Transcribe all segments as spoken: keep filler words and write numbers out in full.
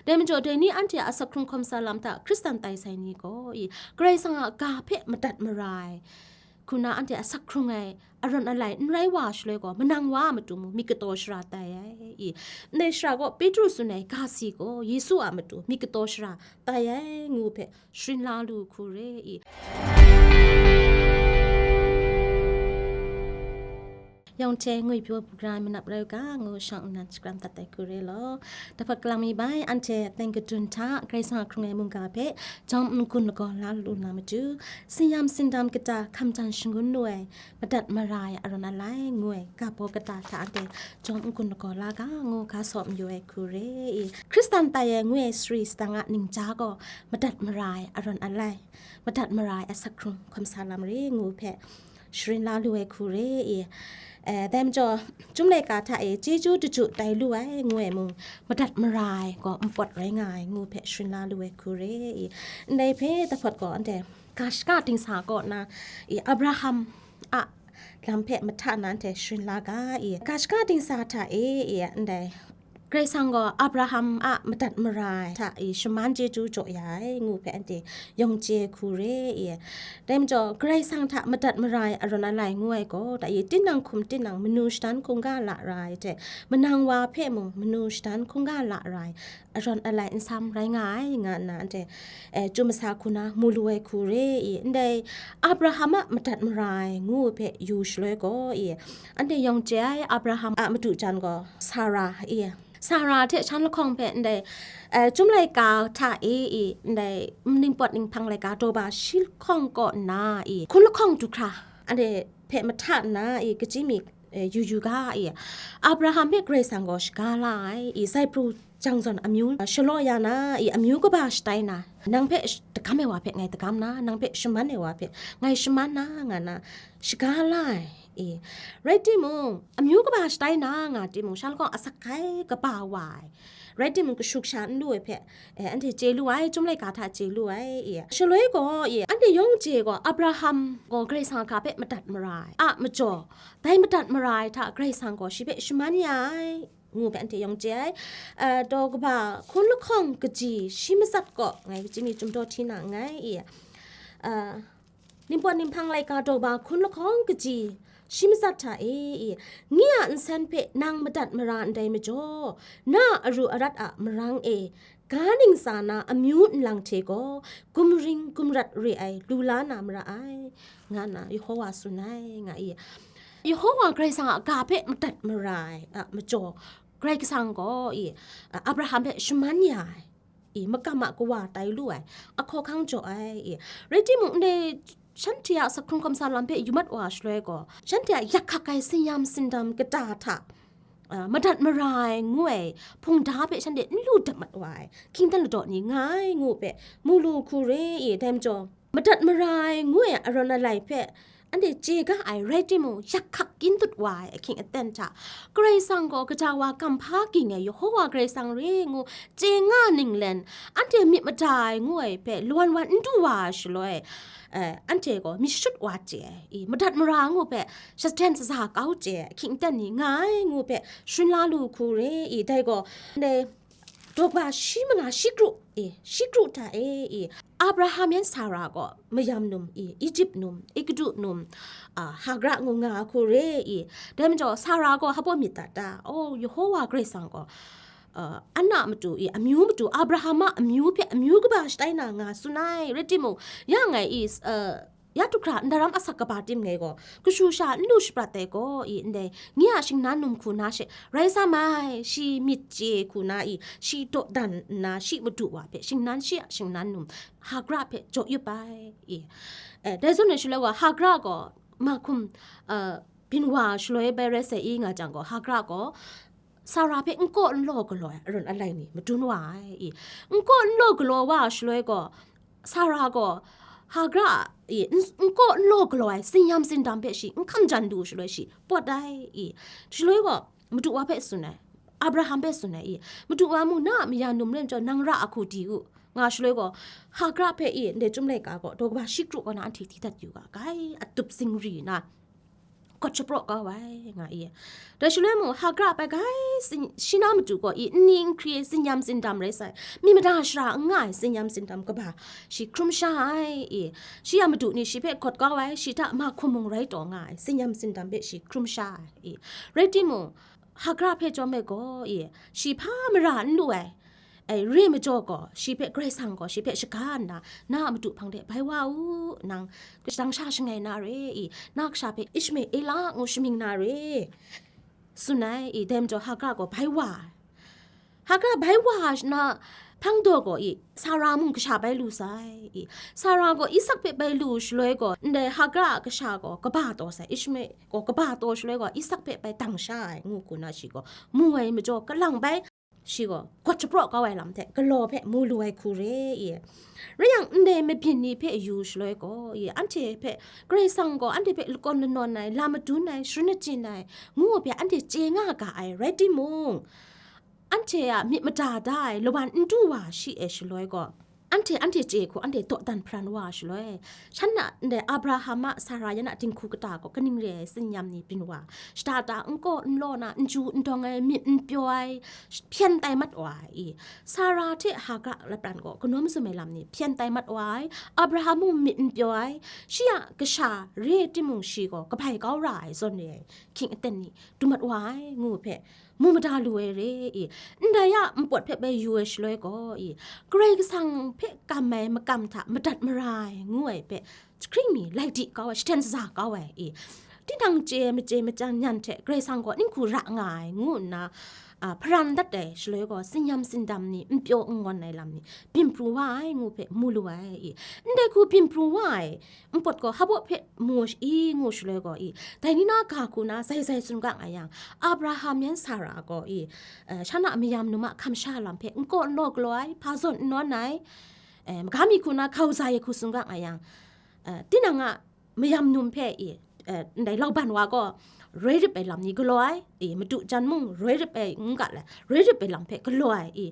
Dai majaw, dai ni anhte a asak hkrung hkawm sa lam hta Hkristan tai sai ni gaw, i, Karai Kasang a ga hpe madat mara ai, hku na anhte asak hkrung ai, arawn alai n rai wa shaloi gaw, manang wa a matu mung myit kataw shara tai ai, i, ndai shara gaw Petru tsun ai ga si gaw, Yesu a matu myit kataw shara tai ai, ngu hpe sharin la lu hku re, i. Yawng hte ngwi pyaw hpung ra manap rai u ga, ngu shang nnan shakram dat ai hku re law. Dahpawt kalang mi bai, anhte teng kadun hta Karai Kasang a hkrung ai mungga hpe jawm n-gun lagaw la lu na matu, sinyam sindam kata hkam jan shangun lu ai, madat mara ai arawn alai ngu ai ga baw kata hta anhte jawm n-gun lagaw la ga, ngu ga saw mayu ai hku re, i. Hkristan tai ai ngu ai sari sadang a ningja gaw madat mara ai arawn alai, madat mara ai asak hkrung hkawm sa lam re ngu hpe sharin la lu ai hku re, i. Eh, dai majaw, Chyum laika hta e chyeju daju tai lu ai ngu ai mung, madat mara ai gaw npawt rai nga ai ngu hpe sharin la lu ai hku re, i. Ndai hpe dahpawt gaw anhte ga shaka dingsa kaw na, i, Abraham a lam hpe mahta na anhte sharin la ga, i. Ga shaka dingsa hta e, i, ndai Karai Kasang gaw Abraham a madat mara ai hta i shaman chyeju jaw ya ai ngu hpe anhte yawng chye hku re, i. Dai majaw, Karai Kasang hta madat mara ai arawn alai ngu ai gaw, da i, tinang hkum tinang manu shadan hkungga la ra ai hte, manang wa hpe mung manu shadan hkungga la ra ai arawn alai nsam rai nga ai, nga nna anhte, eh, chyu masa hku na mu lu ai hku re, i. Ndai Abraham a madat mara ai ngu hpe yu shaloi gaw, i, anhte yawng chye ai Abraham a madu jan gaw Sara, i. Sara hte shan lahkawng hpe ndai, eh, Chyum laika hta e, i, ndai, ningpawt ninghpang laika daw ba shi lahkawng kaw nna, i, hkun lahkawng du hkra, anhte hpe mahta nna, i, kachyi mi, eh, yu yu ga, i. Abraham hpe Karai Kasang gaw shaga la ai, i, Saipru jang zawn amyu shalaw ya na, i, amyu kaba shatai na, nang hpe sh-, dagam ai wa hpe ngai dagam na, nang hpe shaman ai wa hpe ngai shaman na, nga na, shaga la ai, i. Rai timung, amyu kaba shatai na nga timung, sha lahkawng asak ai kaba wa ai. Rai timung, kashu kasha n lu ai hpe, eh, anhte chye lu ai, Chyum laika hta chye lu ai, i. Shaloi gaw, i, anhte yawng chye gaw, Abraham gaw Karai Kasang a ga hpe madat mara ai a majaw, dai madat mara ai hta Karai Kasang gaw shi hpe shaman ya ai, ngu hpe anhte yawng chye ai. Eh, daw kaba hkun lahkawng kaji shi matsat kaw, ngai kachyi mi chyum daw hti na nngai, i. Eh, ningpawt ninghpang laika daw ba hkun lahkawng kaji shi matsat hta e, i, nye a nsen hpe nang madat mara ndai majaw, na a aru arat a marang e, ga ningsa na amyu nlang hte gaw gumring gumrat re ai lu la na mara ai, nga nna Yehova tsun ai, nga i. Yehova Karai Kasang a ga hpe madat mara ai a majaw, Karai Kasang gaw, i, Abraham hpe shaman ya ai, i, makam a kawa tai lu ai, a hkawhkang jaw ai, i. Rai timung, ndai shanhte a asak hkrung hkawm sa lam hpe yu mat wa shaloi gaw, shanhte a yak hkak ai sinyam sindam kata hta, a, madat mara ai ngu ai hpungda hpe shanhte n lu dap mat wa ai, hkying dan ladaw ni nga ai ngu hpe mu lu hku re, i, dai majaw, madat mara ai ngu ai arawn alai hpe anhte chye ga ai rai timung, yak hkak kyin dut wa ai ahkying aten hta, Karai Kasang gaw gaja wa kamhpa ging ai Yehova Karai Kasang re ngu chye nga ninglen, anhte myit mada ai ngu ai hpe lawan wan n du wa ai shaloi, eh, anhte gaw myit shut wa chye ai, i, madat mara ngu hpe shaden shaza kau chye ai ahkying aten ni nga ai ngu hpe sharin la lu hku re, i, dai gaw, ndai daw kaba shi manga shi kru, i, shi kru hta e, i, Abraham yan Sara gaw mayam num, i, Egutu num, Egutu num, a, Hagara ngu nga ai hku re, i. Dai majaw, Sara gaw hpa myit dat ta? O, Yehova Karai Kasang gaw, a, ana matu, i, amyu matu, Abraham a amyu hpe amyu kaba shatai na nga tsun ai, rai timung, ya ngai i, a, ya du hkra ndaram asak kaba tim ngai gaw, kashu sha n lu shaprat ai gaw, i, ndai, nye a shingnan num hku na she, rai sa mai, shi myit chye hku na i, shi dawdan nna, shi madu wa hpe, shingnan shi a shingnan num, Hagara hpe jaw yup ai, i. Eh, dai zawn ai shaloi wa, Hagara gaw, mahkum, eh, byin wa shaloi bai rai sai i nga jang gaw, Hagara gaw, Sara hpe n kaw n law galaw ai aran alai ni madun wa ai, i. N kaw n law galaw wa ai shaloi gaw, Sara gaw Hagara a, i, n, n kaw n law galaw ai tsin-yam tsindam hpe shi n hkam jan du shaloi shi pawt ai, i. Shaloi gaw, Madu wa hpe tsun ai, Abraham hpe tsun ai, i. Madu wa mung, na a maya num rai majaw, nang ra a hku di u, nga shaloi gaw, Hagara hpe, i, ndai Chyum laika gaw, daw kaba shi kru kaw na anhte di dat yu ga, kai, a tup zingri na, kawt shapraw kau ai, nga i. Dai shaloi mung, Hagra bai gai tsin-, shi na matu gaw i, nni nhkri ai tsinyam tsindam rai sai, myi mada shara n nga ai tsinyam tsindam kaba shi hkrum sha ai i. Shi a madu ni shi hpe kawt kau ai, shi hta mahkum mung rai taw nga ai tsinyam tsindam hpe shi hkrum sha ai i. Rai timung, Hagra hpe chyawm ai gaw i, shi hpa mara n lu ai, ai, re majaw gaw, shi hpe Karai Kasang gaw shi hpe shaga nna, na a madu hpang de bai wa u, nang shadang sha shangai na re i, na kasha hpe Ishmaela ngu shamying na re, tsun ai i, dai majaw Hagra gaw bai wa ai. Hagra bai wa na hpang daw gaw i, Sara mung kasha bai lu sai i, Sara gaw Isak hpe bai lu shaloi gaw, ndai Hagra a kasha gaw kaba taw sai, Ishmael gaw kaba taw shaloi gaw, Isak hpe bai dang sha ai, ngu hku na shi gaw mu ai majaw, kalang bai shi gaw kawt shapraw kau ai lam hte galaw hpe mu lu ai hku re i. Rai yang, ndai mabyin ni hpe yu shaloi gaw i, anhte hpe Karai Kasang gaw anhte hpe lakawn lanawn ai, lam madun ai, sharin achyin ai, ngu ai hpe anhte chye nga ga ai rai timung, anhte a myit mada da ai lawan n du wa shi e shaloi gaw, anhte, anhte chye hku anhte dawdan hparan wa shaloi, shan na ndai Abraham a Sara yan a dinghku kata gaw kaning re ai tsinyam ni byin wa, shada da n kaw n law na, n ju n dawng ai, myit n pyaw ai, hpyen tai mat wa ai i, Sara hte Hagra lapran gaw kanawn mazum ai lam ni hpyen tai mat wa ai, Abraham mung myit n pyaw ai, shi a kasha re timung shi gaw kabai kau ra ai zawn re ai hkying aten ni du mat wa ai, ngu hpe mu mada lu ai re i, ndai a npawt hpe bai yu ai shaloi gaw i, Karai Kasang hpe kam ai makam hta madat mara ai ngu ai hpe, jahkring mi lai di kau ai, shaden shaza kau ai i, tinang chye ai machye machyang nyan hte Karai Kasang gaw ninghku ra nga ai ngu nna, a, hparan dat ai shaloi gaw, tsinyam tsindam ni, n pyaw n ngawn ai lam ni, byin pru wa ai ngu hpe mu lu ai i, ndai hku byin pru wa ai npawt gaw, hpa baw hpe mu i ngu shaloi gaw i, dai ni na ga hku na zai zai tsun ga nga yang, Abraham yan Sara gaw i, eh, shan a mayam num a hkam sha lam hpe n kaw n law galaw ai, hpa zawn n nawn ai, eh, maga mi hku na hkau za ai hku tsun ga nga yang, eh, tinang a mayam num hpe i, eh, ndai Laban wa gaw roi rip ai lam ni galaw ai, i, madu jan mung roi rip ai n ga le, roi rip ai lam hpe galaw ai, i,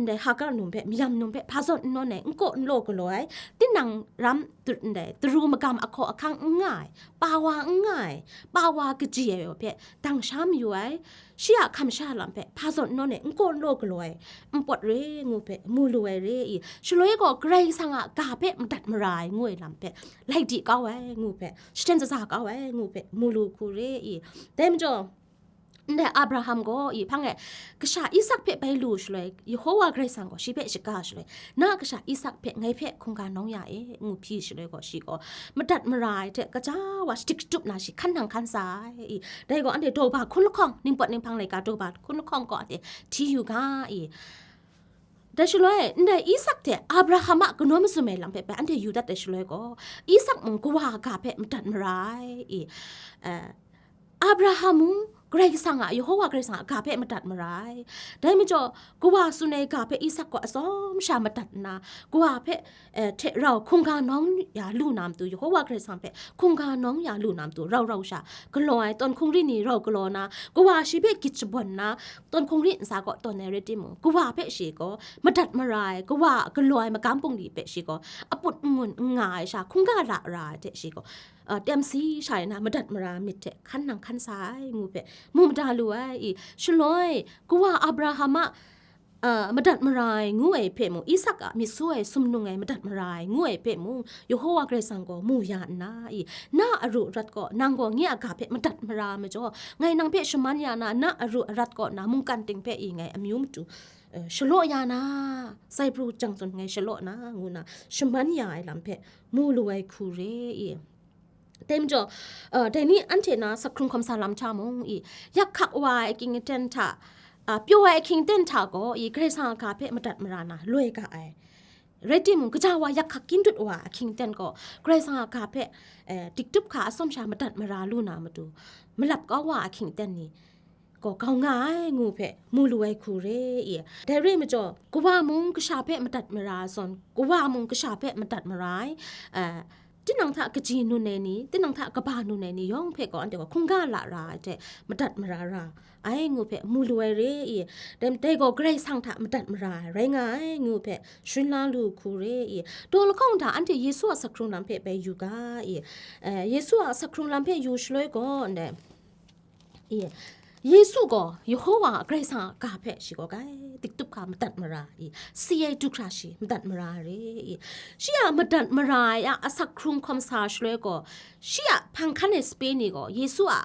ndai Hagar num hpe, mayam num hpe hpa zawn n nawn ai, n kaw n law galaw ai, tinang ram tu-, ndai taru magam ahkaw ahkang n nga ai, pa wa n nga ai, pa wa kaji ai hpe dang sha mayu ai, shi a hkam sha lam hpe hpa zawn n nawn ai, n kaw n law galaw ai npawt re ngu hpe mu lu ai re i, shaloi gaw Karai Kasang a ga hpe madat mara ai ngu ai lam hpe lai di kau ai ngu hpe, shaden shaza kau ai ngu hpe mu lu hku re i. Dai majaw, ndai Abraham gaw i hpang e, kasha Isak hpe bai lu shaloi, Yehowa Karai Kasang gaw shi hpe shaga shaloi, na kasha Isak hpe ngai hpe hkungga nawng ya e, ngu hpyi shaloi gaw, shi gaw madat mara ai hte kaja wa shadik shatup na shi hkan nang hkan sa ai i. Dai gaw anhte daw ba hkun lahkawng, ningpawt ninghpang laika daw ba hkun lahkawng gaw anhte hti yu ga i. Dai shaloi, ndai Isak hte Abraham a kanawn mazum ai lam hpe bai anhte yu dat ai shaloi gaw, Isak mung kawa a ga hpe madat mara ai i, eh, Abraham mung Karai Kasang a, Yehowa Karai Kasang a ga hpe madat mara ai. Dai majaw, kawa tsun ai ga hpe Isak gaw atsawm sha madat nna, kawa hpe, eh, hte rau hkungga nawng ya lu na matu, Yehowa Karai Kasang hpe hkungga nawng ya lu na matu, rau rau sha galaw ai, tawn hkungri ni rau galaw na, kawa shi hpe gyit shabawn na, tawn hkungri ntsa kaw tawn ai rai timung, kawa hpe shi gaw madat mara ai, kawa a galaw ai magam bungli hpe shi gaw aput n-ngun n nga ai sha, hkungga la ra ai hte shi gaw, uh, tem si shai na madat mara myit hte hkan nang hkan sa ai ngu hpe mu mada lu ai i, shaloi, kawa Abraham a, uh, madat mara ai ngu ai hpe mung, Isak a myit su ai sumnung ai madat mara ai ngu ai hpe mung, Yehowa Karai Kasang gaw mu ya nna i, na aru arat gaw nang gaw nye a ga hpe madat mara majaw, ngai nang hpe shaman ya na, na aru arat kaw na mungkan ting hpe i ngai amyu matu, eh, shalaw ya na, sai pru jang tsun ngai shalaw na, ngu na shaman ya ai lam hpe mu lu ai hku re i. Dai majaw, eh, dai ni anhte na sak hkrung hkawm sa lam hta mung i, yak hkak wa ai ahkying aten hta, ah, pyaw ai ahkying aten hta gaw i, Karai Kasang a ga hpe madat mara na loi ga ai. Rai timung, kaja wa yak hkak kyin dut wa ahkying aten gaw, Karai Kasang a ga hpe, eh, diktup hka atsawm sha madat mara lu na matu, malap kau wa ahkying aten ni gaw kau nga ai ngu hpe mu lu ai hku re i. Dai re majaw, kawa mung kasha hpe madat mara ai zawn, kawa mung kasha hpe madat mara ai, eh, tinang hta kaji nun ai ni, tinang hta kaba nun ai ni yawng hpe gaw anhte gaw hkungga la ra ai hte madat mara ra ai ngu hpe mu lu ai re i. Dai, dai gaw Karai Kasang hta madat mara ai rai nga ai ngu hpe sharin la lu hku re i. Daw lahkawng hta anhte Yesu a asak hkrung lam hpe bai yu ga i. Eh, Yesu a asak hkrung lam hpe yu shaloi gaw, ndai, i, Yesu gaw Yehowa Karai Kasang a ga hpe shi gaw grai diktup hkra madat mara i, si ai du hkra shi madat mara re i. Shi a madat mara ai a asak hkrung hkawm sa shaloi gaw, shi a hpang hkan ai sape ni gaw Yesu a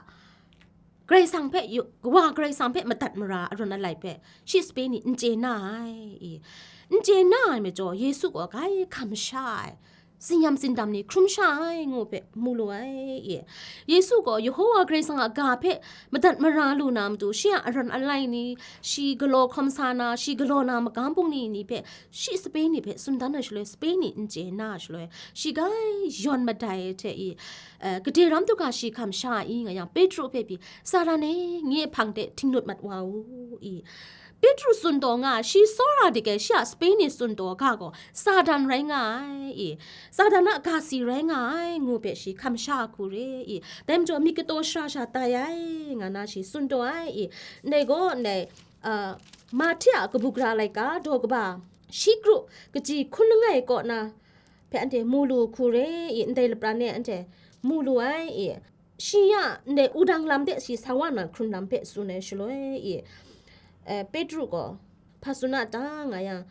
Karai Kasang hpe yu-, Kawa Karai Kasang hpe madat mara arawn alai hpe shi sape ni n chye na ai i. N chye na ai majaw, Yesu gaw grai hkam sha ai, tsinyam tsindam ni hkrum sha ai ngu hpe mu lu ai i. Yesu gaw Yehowa Karai Kasang a ga hpe madat mara lu na matu, shi a arawn alai ni, shi galaw hkawm sa na, shi galaw na magam bungli ni hpe, shi sape ni hpe tsun dan ai shaloi, sape ni n chye na ai shaloi, shi grai yawn madai ai hte i, eh, gade ram du ga shi hkam sha i nga yang, Petru hpe pyi, "Satan e, nye hpang de htinglut mat wa u," i. Petru tsun taw nga, shi tsawra dik ai, shi a sape ni tsun taw ga gaw, Satan rai nga ai i, Satan a ga si rai nga ai ngu hpe shi hkam sha hku re i. Dai majaw, myit kataw shara sha tai ai nga na shi tsun taw ai i. Ndai gaw, ndai, ah, Mahte a kabu gara laika daw kaba shi kru kaji hkun langai kaw na hpe anhte mu lu hku re i, ndai lapran e anhte mu lu ai i. Shi ya ndai wudang lam de shi sa wa na hkrun lam hpe tsun ai shaloi i, eh, Petru gaw hpa tsun a ta nga yang,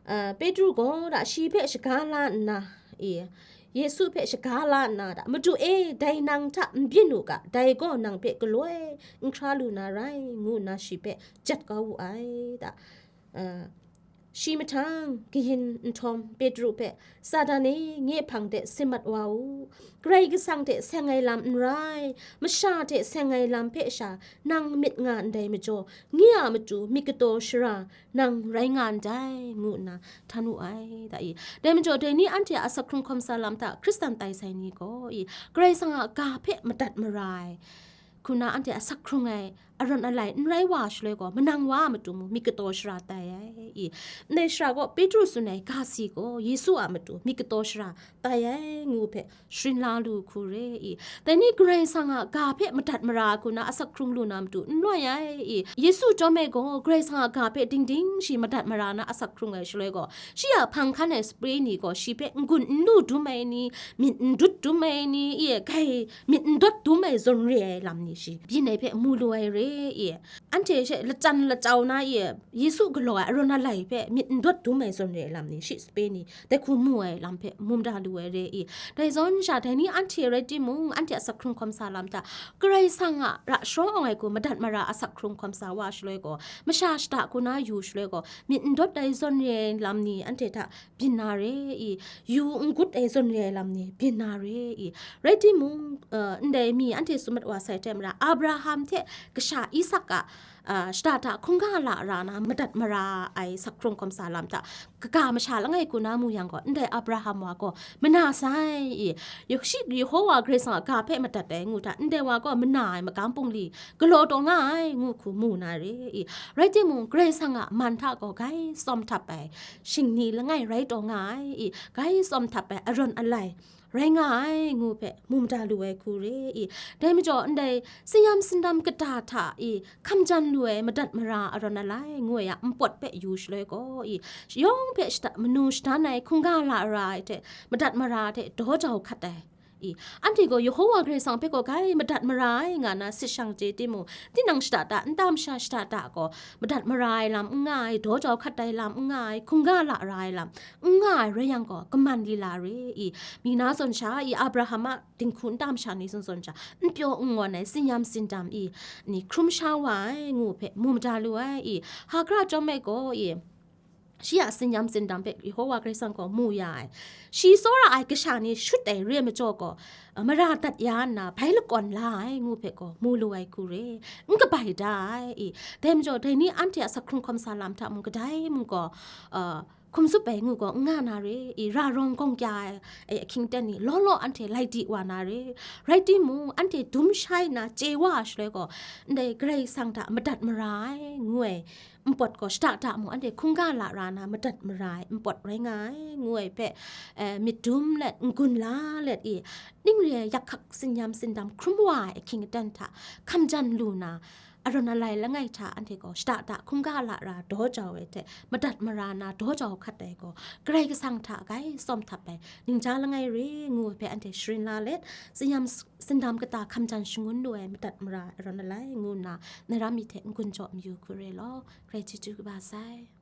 eh, Petru gaw da shi hpe shaga la nna i, Yesu hpe shaga la nna da, "Madu e, dai nang hta n byin u ga, dai gaw nang hpe galoi n hkra lu na rai," ngu nna shi hpe jat kau wu ai da. Ah, shi mahtang kayin nhtawm, Petru hpe, "Satan e, nye hpang de sin mat wa u. Karai Kasang hte seng ai lam n rai, masha hte seng ai lam hpe sha nang myit nga ndai majaw, nye a matu myit kataw shara nang rai nga ndai," ngu nna htan wu ai da i. Dai majaw, dai ni anhte a asak hkrung hkawm sa lam hta Hkristan tai sai ni gaw i, Karai Kasang a ga hpe madat mara ai hku na anhte asak hkrung ai arawn alai n rai wa shaloi gaw, manang wa a matu mung myit kataw shara tai ai i. Ndai shara gaw Petru tsun ai ga si gaw Yesu a matu myit kataw shara tai ai ngu hpe sharin la lu hku re i. Dai ni Karai Kasang a ga hpe madat mara hku na asak hkrung lu na matu n loi ai i. Yesu chyawm e gaw Karai Kasang a ga hpe ding ding shi madat mara na asak hkrung ai shaloi gaw, shi a hpang hkan ai sape ni gaw shi hpe n-gun n lu dum ai ni, myit n dut dum ai ni, i, grai myit n dawt dum ai zawn re ai lam ni shi byin ai hpe mu lu ai re i. Anhte she lachan lacau na i, Yesu galaw ai arawn alai hpe myit n dawt dum ai zawn re ai lam ni shi sape ni dai hku mu ai lam hpe mu mada lu ai re i. Dai zawn sha, dai ni anhte rai timung, anhte asak hkrung hkawm sa lam hta, Karai Kasang a ra sharawng ai hku madat mara asak hkrung hkawm sa wa shaloi gaw, masha shada hku na yu shaloi gaw, myit n dawt ai zawn re ai lam ni anhte hta byin na re i, yu n gut ai zawn re ai lam ni byin na re i. Rai timung, eh, ndai mi anhte tsun mat wa sai hte mara, Abraham hte kasha Isak a, ah, shada hta hkungga la ra na madat mara ai asak hkrung hkawm sa lam hta, kaga masha langai hku na mu yang gaw, ndai Abraham wa gaw mana sai i, Ye-, shi Yehowa Karai Kasang a ga hpe madat ai ngu hta, ndai wa gaw mana ai magam bungli galaw taw nga ai ngu hku mu na re i. Rai timung, Karai Kasang a man hta gaw grai tsawm htap ai shingni langai rai taw nga ai i, grai tsawm htap ai arawn alai rai nga ai ngu hpe mu mada lu ai hku re i. Dai majaw, ndai tsinyam tsindam kata hta i hkam jan lu ai madat mara arawn alai ngu ai a npawt hpe yu shaloi gaw i, yawng hpe shada, manu shadan ai hkungga la ra ai hte madat mara hte daw jau hkat ai. I, anhte gaw Yehowa Karai Kasang hpe gaw grai madat mara ai nga na sit shang chye timung, tinang shada da, nta masha shada da gaw, madat mara ai lam n nga ai, daw jau hkat ai lam n nga ai, hkungga la ra ai lam n nga ai rai yang gaw, kaman lila re i, mi na zawn sha i, Abraham a dinghku nta masha ni zawn zawn sha, n pyaw n ngawn ai, tsinyam tsindam i, ni hkrum sha wa ai ngu hpe mu mada lu ai i, Hagara chyawm e gaw i, shi a tsinyam tsindam hpe Yehowa Karai Kasang gaw mu ya ai. Shi tsawra ai kasha ni shut ai re ai majaw gaw, mara dat ya nna bai lakawn la ai ngu hpe gaw mu lu ai hku re, n kabai da ai i. Dai majaw, dai ni anhte a asak hkrung hkawm sa lam hta mung kadai mung gaw, uh, hkum tsup ai ngu gaw n nga na re i, ra rawng gawng kya ai ahkying aten ni law law anhte lai di wa na re. Rai timung, anhte dum shai nna chye wa ai shaloi gaw, ndai Karai Kasang hta madat mara ai ngu ai npawt gaw, shada da mung anhte hkungga lara na madat mara ai npawt rai nga ai ngu ai hpe, eh, myit dum let, n-gun la let i, ning re ai yak hkak, tsin-yam tsindam hkrum wa ai ahkying aten hta hkamjan lu na, arawn alai langai hta anhte gaw shada da hkungga lara daw jau ai hte madat mara na daw jau hkat ai gaw, Karai Kasang hta grai tsawm htap ai ningja langai re ngu ai hpe anhte sharin la let, tsin-yam s-, tsindam kata hkamjan shangun lu ai madat mara arawn alai ngu nna, nai ram mi hte n-gun jaw mayu hku re law. Karai chyeju kaba sai.